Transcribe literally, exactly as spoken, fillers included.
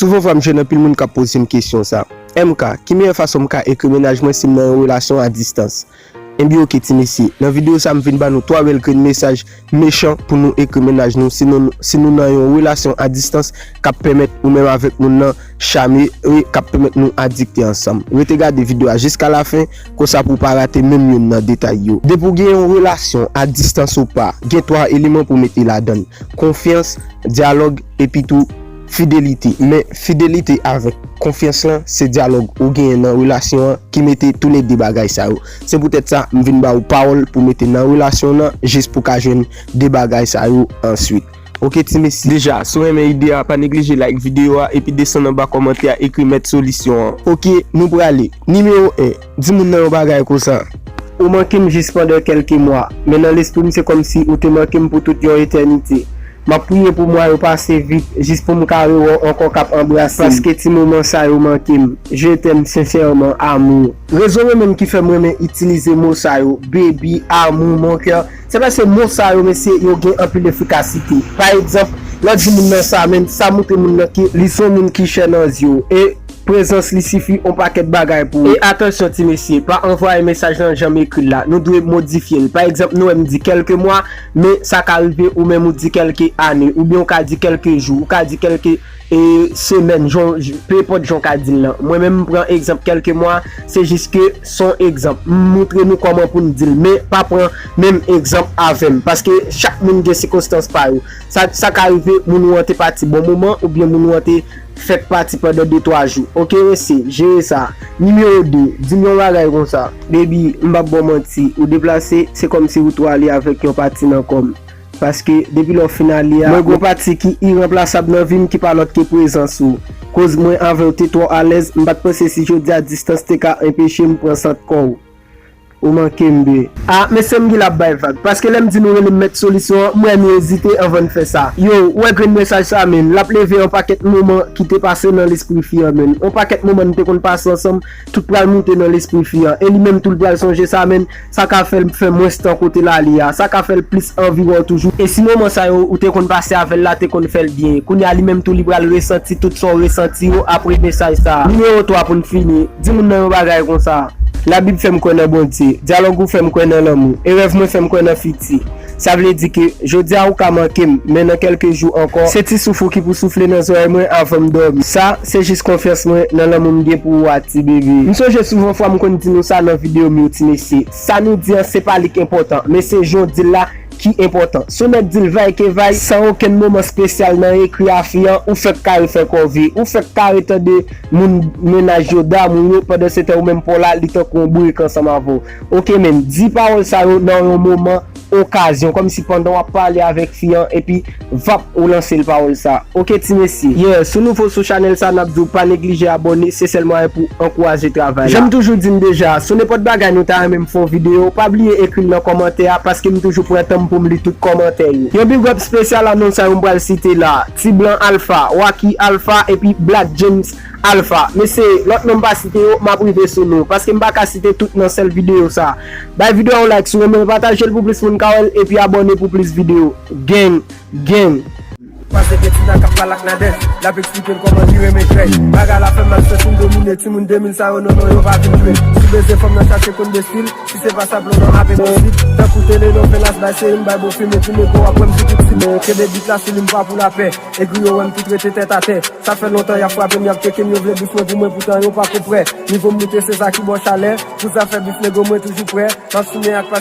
Souvan fwa m jwenn anpil moun k ap poze m kesyon sa. M K, ki meyè fason m ka ekri mennaj mwen si m nan yon relasyon a distans? Ebyen oke ti mesye, nan videyo sa m vin ba nou twa bèl grenn mesaj mechan pou nou ekri mennaj nou si nou, si nou nan yon relasyon a distans k ap pèmèt ou menm avèk moun nan chame e k ap pèmèt nou adikte ansanm. Rete gade videyo a jiska lafen, konsa pou w pa rate menm youn nan detay yo. Depi w gen yon relasyon a distans ou pa, gen twa eleman pou w mete ladan l. Konfyans, dyalòg, epi tou fidelite. Men fidelite avèk konfyans lan, se dyalòg ou genyen nan relasyon an ki mete toulede bagay sa yo. Se poutèt sa, m vin ba ou pawòl pou mete nan relasyon w nan, jis pou w ka jwenn de bagay sa yo answit. Oke ti mesye. Deja, si w renmen ide a, pa neglije like videyo a, epi desann anba kòmantè a, ekri mèt solisyon an. Oke, nou prale. Nimewo en, di moun nan yon bagay konsa. Ou manke m jis pandan kèlke mwa, men nan lespri m se kòmsi ou te manke m pou tout yon etènite. M ap priye pou mwa yo pase vit, jis pou m ka rewè w ankò k ap anbrase m. Paske ti moman sa yo manke m. Je t'aime sincèrement, amour. Rezon mwen menm ki fè m renmen itilize mo sa yo, baby, amour, mon cœur, se paske mo sa yo, mesye, yo gen anpil efikasite. Pa egzanp, lè w di moun nan sa, men sa montre moun nan ke li se yon moun ki chè nan zye w. E prezans li sifi on pakèt bagay pou ou. E atansyon ti mesye, pa anvwaye mesaj lan jan m ekri l la. Nou dwe modifye l. Pa egzanp, nou wè m di kèlke mwa, men sa ka rive ou menm ou di kèlke ane, oubyen ou ka di kèlke jou, ou ka di kèlke, e, semèn, jan, j-, pe enpòt jan w ka di l lan. Mwen menm, m pran egzanp kèlke mwa, se jis ke s on egzanp. M montre nou kòman pou n di l, men pa pran menm egzanp avè m, paske chak moun gen sikonstans pa yo. Sa, sa ka rive, moun ou an te pati bon moman, oubyen moun ou an te fèk pati pandan de twa jou. Oke mesye, jere sa. Nimewo de, di m yon bagay konsa. Baby, m p ap ba w manti, ou deplase, se kòmsi ou tou ale avèk yon pati nan kò m. Paske, depi lè w fin ale a, mwen gen yon pati ki iranplasab nan vi m ki pa lòt ke prezans ou. Koz mwen avè w te twò alèz, m pa t panse si jodi a distans te ka enpeche m pran sant kò w. Ou manke m byen. A, mesye m gil ap bay vag. Paske lè m di nou rele m mèt solisyon an, m wè nou ezite anvan n fè sa. Yo, ou wè grenn mesaj sa, menn. L ap leve yon pakèt moman ki te pase nan lespri fi an, menn. Yon pakèt moman n te konn pase ansanm, tout pral moute nan lespri fi an. E li menm tou, l pral sonje sa, menn. Sa ka fè l fè mwens tan kote l ale a. Sa ka fè l plis anvi wè w toujou. E si moman sa yo ou te konn pase avè l la te konn fè l byen, kounye a li menm tou li pral resanti tout sa w resanti yo apre mesaj sa a. Nimewo twa pou n fini, di moun nan yon bagay konsa. Labib fè m kwè nan Bondye, dyalòg ou fè m kwè nan lanmou, e rèv mwen fè m kwè nan fiti. Sa vle di ke jodi a ou ka manke m, men nan kèlke jou ankò, se ti souf ou ki pou soufle nan zòrèy mwen avan m dòmi. Sa, se jis konfyans mwen nan lanmou m gen pou ou a, ti bebe. M sonje souvan fwa m konn di nou sa nan videyo m yo, ti mesye. Sa nou di an, se pa li k enpòtan, men se jan w di l la ki enpòtan. Si w nèk di l vay ke vay, san okenn moman espesyal nan ekri a fi an, ou fèk kare fè kòve, ou fèk kare tande moun mennaj yo damou yo, pandan se tan ou menm pa w la, li tankou yon bourik ansanm avè w. Oke, menn, di pawòl sa yo nan yon moman okazyon, kòmsi pandan w ap pale avèk fi an, epi vap ou lanse l pawòl sa. Oke, ti mesye. Yeah, si w nouvo sou chanèl sa, n ap di w pa neglije abòne, se sèl mwayen pou ankouraje travay la. Jan m toujou di n deja, si w nenpòt bagay nou ta renmen m fè yon videyo, pa bliye ekri l nan kòmantè a, paske m toujou pran tan m pou m li tout kòmantè yo. Yon big up espesyal a moun sa yo m pral site la, Ti Blan Alpha, Wacky Alpha, epi Black James Alpha. Mesye, lòt non m pa site yo, m ap rive sou nou, paske m pa ka site tout nan sèl videyo sa. Bay videyo a yon like si w renmen l, pataje l pou plis moun ka wè l, epi abòne pou plis videyo. Gang, gang. Pase gen Tina k ap pale ak Nadège, l ap eksplike l kòman li renmen krèy. Bagay la fè m mal, sèch m domine, timoun de mil sa yo, non, non, yo pa vin jwe. Si bezwen fanm nan chache konn destil, si se pa sa plan nan ap enposib. Tankou telenovelas, bay seri m, bay bon fim, epi nego w ap wè m sou tout sim. Kenbe bit la sou li, m pa pou lapè. Egri yo wè m tout rete tèt atè. Sa fè lontan y ap frape m, y ap tcheke m, yo vle bif mwen pou mwen, poutan yo pa ko prè. Nivo m moute, se sa ki ba w chalè. Pou zafè bif nego, mwen toujou prè. M ap simen ak